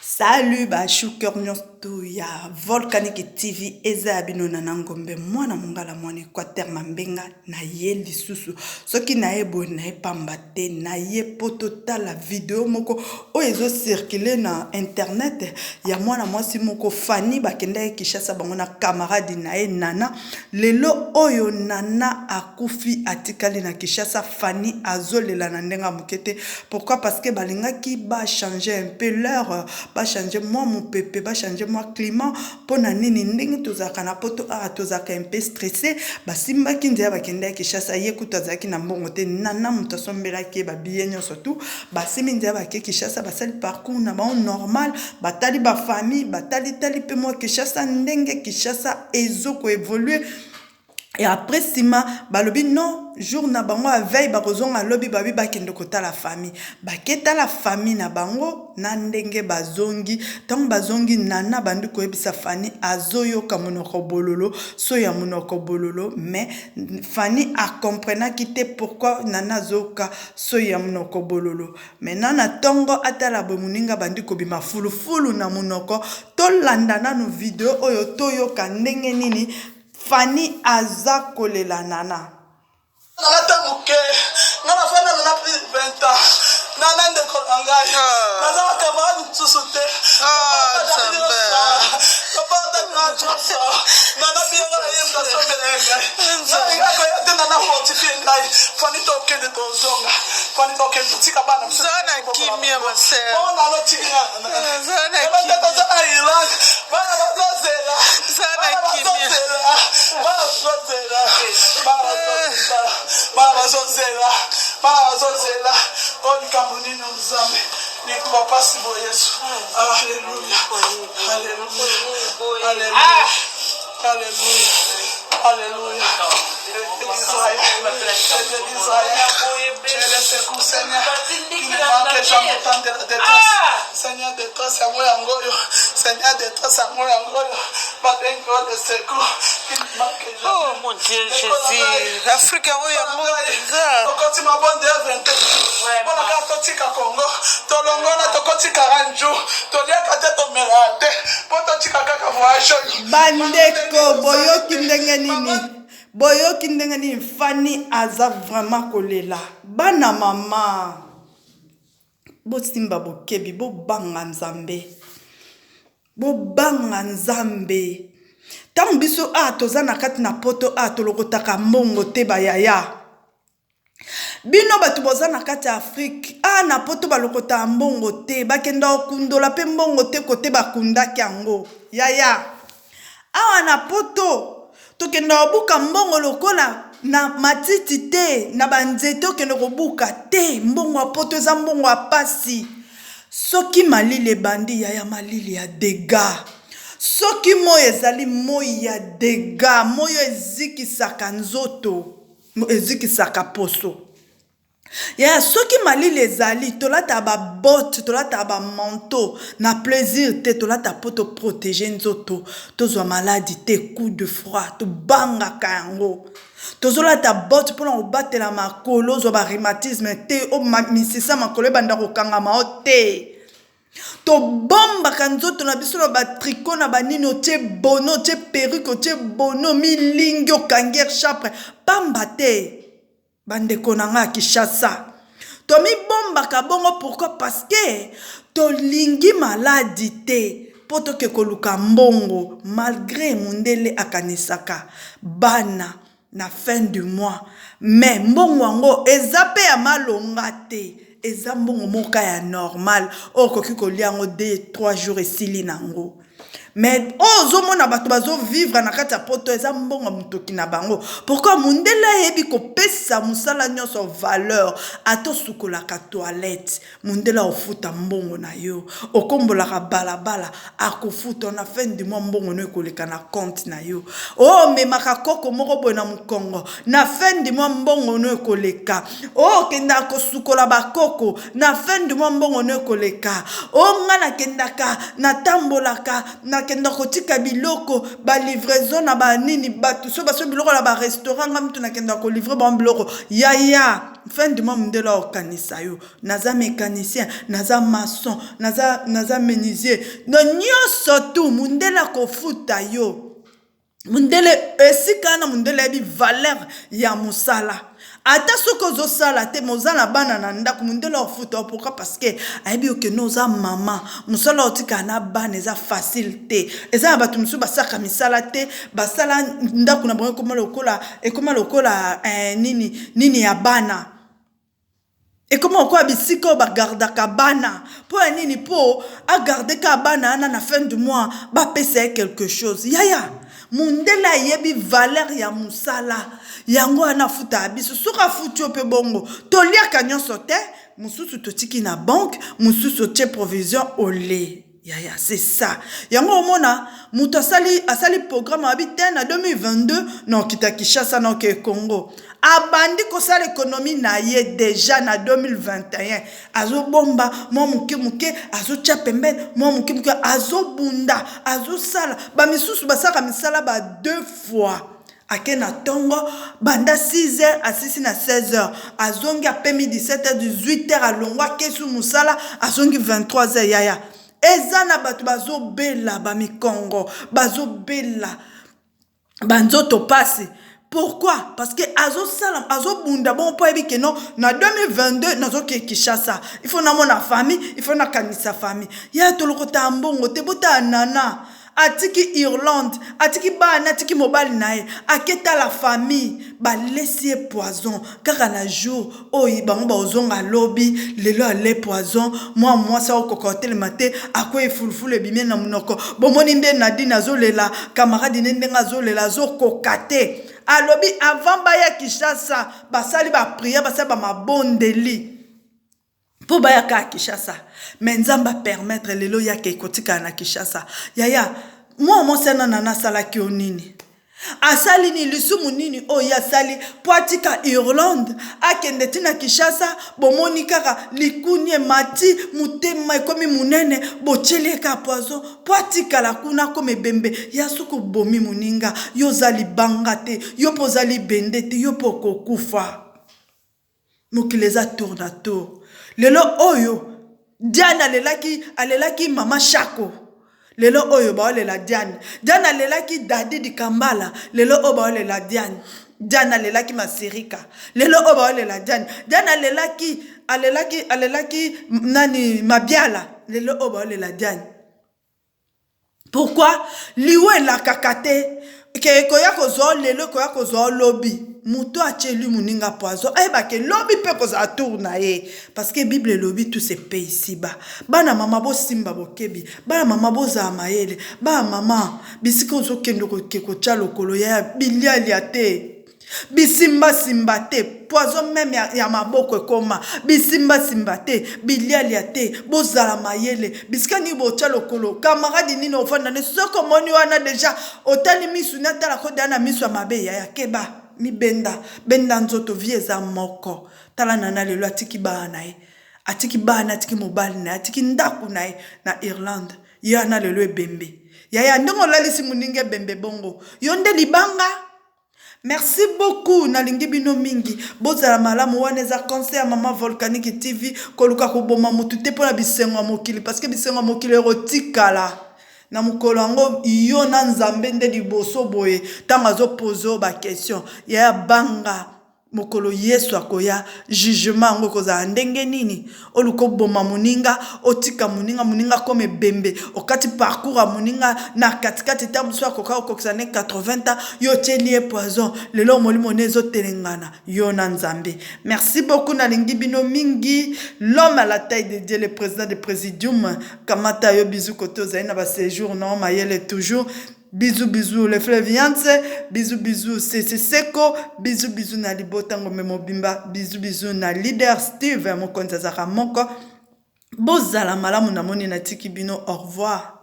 Salut ba choucœur nyonso ya Volcanique TV eza ya bino Nana Ngombe mwana mongala mwana Equateur Mambenga na ye lisusu soki na ye boye na ye pamba te na ye po totala video moko oyo ezo circuler na internet ya mwana mwasi moko Fanny bakendaki Kinshasa bango na camarade na ye Nana lelo oyo Nana akufi atikali na Kinshasa Fanny azolela na ndenge ya moke te Pourquoi? Parce que balingaki ba changer un peu l'heure, ba changer mwa mupepe, ba changer mwa climat pona nini ndenge tozalaka na poto awa tozalaka un peu stresse, basimbaki nzela bakendaki Kinshasa, ye kutu azalaki na mbongo te, Nana mutu asombelaki ye ba billets nionso tout, basimbi nzela bake Kinshasa, basali parcours na bango normal, batali ba famille, batali tali pe mwa Kinshasa ndenge Kinshasa ezo ko evoluer. Et après sima balobi non jour na bango ya veille bakozonga lobi babi bakende kotala famille baketala famille na bango na ndenge bazongi ntango bazongi nana abandi koyebisa Fanny azoyoka monoko bololo so ya monoko bololo mais Fanny acomprenaki te pourquoi nana azoyoka soyi ya monoko bololo maintenant na ntongo atala boye moninga abandi kobima fulufulu na monoko tolanda nanu video oyo toyoka ndenge nini Fanny aza kolela nana. Nana ta moke nga nafanda nana plus 20 ans nana ndeko na ngai ah. naza na camarade mosusu te ah, nana biyenga na ye moto asombela ye ngai nalinga koya te nana fortifie ngai fani tokende tozonga fani tokende totika bana na kimia ma sœur nana otiki nga toza na Irlande bana bazozela bana bazozela bana bazozela bana bazozela bana bazozela oyo likambo nini nzambe likuba mpasi boye yesu aleluya aleluya aleluya aleluya aleluya Israël, Israël, tu es le secours, Seigneur, qui ne manque jamais au temps de la détresse. Seigneur, détresse yango yango oyo. Seigneur, détresse yango yango oyo. Babengi yo le secours qui ne manque jamais. Oh mon Dieu Jésus, Afrique yango yango mpenza. Tokoti mabonde ya 21 jours. Mpona kaka totika Congo, tolongona tokoti 40 jours, toliaka te tomelaka te, mpo totika kaka voyage oyo. Bandeko boyoki ndenge nini? Boyoki ndenge nini Fanny aza vraiment kolela. Bana mama bosimba bokebi bobanga Nzambe. Bobanga Nzambe. Ntango biso a toza na kati na poto a tolokotaka mbongo te bayaya. Bino bato boza na kati ya Afrique ah na poto balokotaka mbongo te bakenda kokundola pe mbongo te kote bakundaki yango yaya awa na poto tokenda kobuka mbongo lokola na matiti te na banzete okende kobuka te mbongo ya poto eza mbongo ya pasi soki malili ebandi yaya malili ya degat soki moi ezali moi ya degat moi oyo ezikisaka nzoto Ezikisaka poso. Yaya soki malili ezali tolataka ba botte tolataka ba manteau na plaisir te tolata po to proteger nzoto tozwa maladi te coup de froid tobangaka yango tozolata botte mpona kobatela makolo ozwa ba rhumatisme te misisa makolo ebanda kokangama yo te. Tobombaka nzoto na biso na ba tricot na ba nini otie bonnet otie perruque otie bonnet omilingi okangi echarpe pamba te ba ndeko na nga ya Kinshasa tomibombaka bongo pourquoi parce que tolingi maladi te po toke koluka mbongo malgre mundele akanisaka bana na fin du mois mais mbongo yango eza pe ya malonga te eza mbongo moko kaka ya normal oyo okoki kolia yango 2 3 jours esili nango mais oyo ozomona bato bazo vivre na kati ya poto eza mbongo ya motoki na bango pourquoi mundele ayebi kopesa mosala nyonso valeur ata osukolaka toilette Mundele akofuta mbongo na yo. Okombolaka balabala, akofuta yo. Na fin du mois, mbongo no ekoleka na compte na yo. Oh, omemaka koko moko boye na mokongo, na fin du mois, mbongo no ekoleka. Oh, okendaka kosukola bakoko, na fin du mois, mbongo no ekoleka. Oh, nga nakendaka, natambolaka, na. Nakenda kotika biloko ba livraison na ba nini, bato so baso biloko na ba restaurant, nga mutu nakenda kolivre bango biloko. Yaya, fin du mois mondele akokanisa yo. Naza mécanicien, naza maçon, naza menuisier, donc nyonso tu mondele akofuta yo. Mondele esika wana, mondele ayebi valeur ya mosala. Ata soki ozosala te, moza na bana na ndako, mondele akofuta. Pourquoi? Parce que ayebi okende oza mama, mosala otikala na bana eza facile te. Eza na bato mosusu basalaka misala te, basala ndako na bango ekoma lokola nini nini ya bana, ekoma lokola bisika oyo bagardaka bana. Mpo ya nini? Mpo agarde kaka bana wana, na fin du mois bapesa ye quelque chose. Yaya, mondele ayebi valeur ya mosala, yango wana afutaka biso. Soki afuti yo mpe bongo, toliaka nyonso te, mosusu totiki na banque, mosusu otie provision ole. Yaya, c'est ça. Yango omona moto asali programme, abi te na 2022 na okita Kinshasa, na oke Congo. Abandi kosala économie na ye déjà na 2021, azobomba mwa moke moke, azotia pembeni mwa moke moke, azobunda, azosala. Bamisusu basalaka misala ba deux fois: ake na ntongo banda 6 heures, asisi na 16 heures, azongi, apemi 17 heures, 18 heures alongwa, akesu mosala, azongi 23 heures. Yaya, eza na bato bazobela bamikongo, bazobela banzoto pasi. Pourquoi? Parce que azosala, azobunda bongo mpo ayebi ke non, na 2022 nazoke Kinshasa, il faut namona famille, il faut nakanisa famille. Ya tolokota mbongo te. Botala nana, atiki Irlande, atiki bana, atiki mobali na ye, aketala famille, balesi ye poison kaka na jour oyo bango bazonga lobi. Lelo ale poison, mwa mwasi akokoka kotelema te, akwei, fulufulu ebimi na monoko. Bomoni nde Nadine azolela camarade ne, ndenge azolela, azokoka te. Alobi avant baya Kinshasa, basali baprière, basali bamabondeli mpo bayaka ya Kinshasa, mais Nzambe apermettre lelo yaka ekotikala na Kinshasa. Yaya, mwa mwasi ana, nana asalaki yo nini? Asali nini? Lisumu nini oyo asali mpo atika Irlande, akende ntina Kinshasa? Bomoni kaka likuni emati, motema ekomi monene, botieli ye kaka poison mpo atikala kuna akoma ebembe. Ya soki obomi moninga, yo oza libanga te, yo mpo oza libende te, yo mpo okokufa. Mokili eza tour na tour. Lelo oyo Diane alelaki mama Shako, lelo oyo baolela Diane. Diane alelaki Dadi Dikambala, lelo oyo baolela Diane. Diane alelaki Masirika, lelo oyo baolela Diane. Diane alelaki nani? Mabiala, lelo oyo baolela Diane. Pourquoi? Liwa elakaka te ke ekoya kozwa lelo, ekoya kozwa lobi. Moto atieli moninga poison, ayebake lobi mpe kozala tour na ye, parce que Bible elobi tout se paie ici-bas. Bana mama, bosimba bokebi. Bana mama, bozala mayele. Bana mama, bisika ozokende koke kotya lokolo ya bilialia te, bisimbasimba te. Poison même ya maboko ekoma. Bisimbasimba te, bilialia te, bozala mayele. Bisika nini botya lokolo, camarade nini ofanda ne, soki omoni wana déjà otali misu ni, atala kodeya na miso ya mabe. Yaya, keba, mibenda benda nzoto. Vie eza moko. Tala nana lelo, atiki bana na ye, atiki bana, atiki mobali na ye, atiki ndako na ye na Irlande. Ye wana lelo ebembe. Yaya, ndenge olalisi moninga ebembe bongo, yo nde libanga. Merci beaucoup, nalingi bino mingi, bozala malamu. Wana eza conseil ya Mama Volcanique TV. Koluka koboma motu te mpona bisengo ya mokili, parce que bisengo ya mokili ekotikala na mokolo yango. Yo na Nzambe nde liboso boye, ntango azopose oyo baquestion. Yaya, banga mokolo Yesu akoya, jugement yango ekozala ndenge nini? Oluka oboma moninga, otika moninga, moninga akoma ebembe, okati parcours ya moninga na katikati. Ta mosusu akoka kokokisa ne 80 ans, yo otieli ye poison, lelo molimo ne ezotelengana, yo na Nzambe. Merci beaucoup, nalingi bino mingi. L'homme à la taille de Dieu, le président de présidium, kamata yo bisou kote ozali na baséjour na mayele toujours. Bisous, bisous le fleuve Yance, bisous, bisous Sese Seko, bisous, bisous na libota ngombe mobimba, bisous, bisous na leader Steve. Mokonzi azalaka moko. Bozala malamu, namoni natiki bino. Au revoir.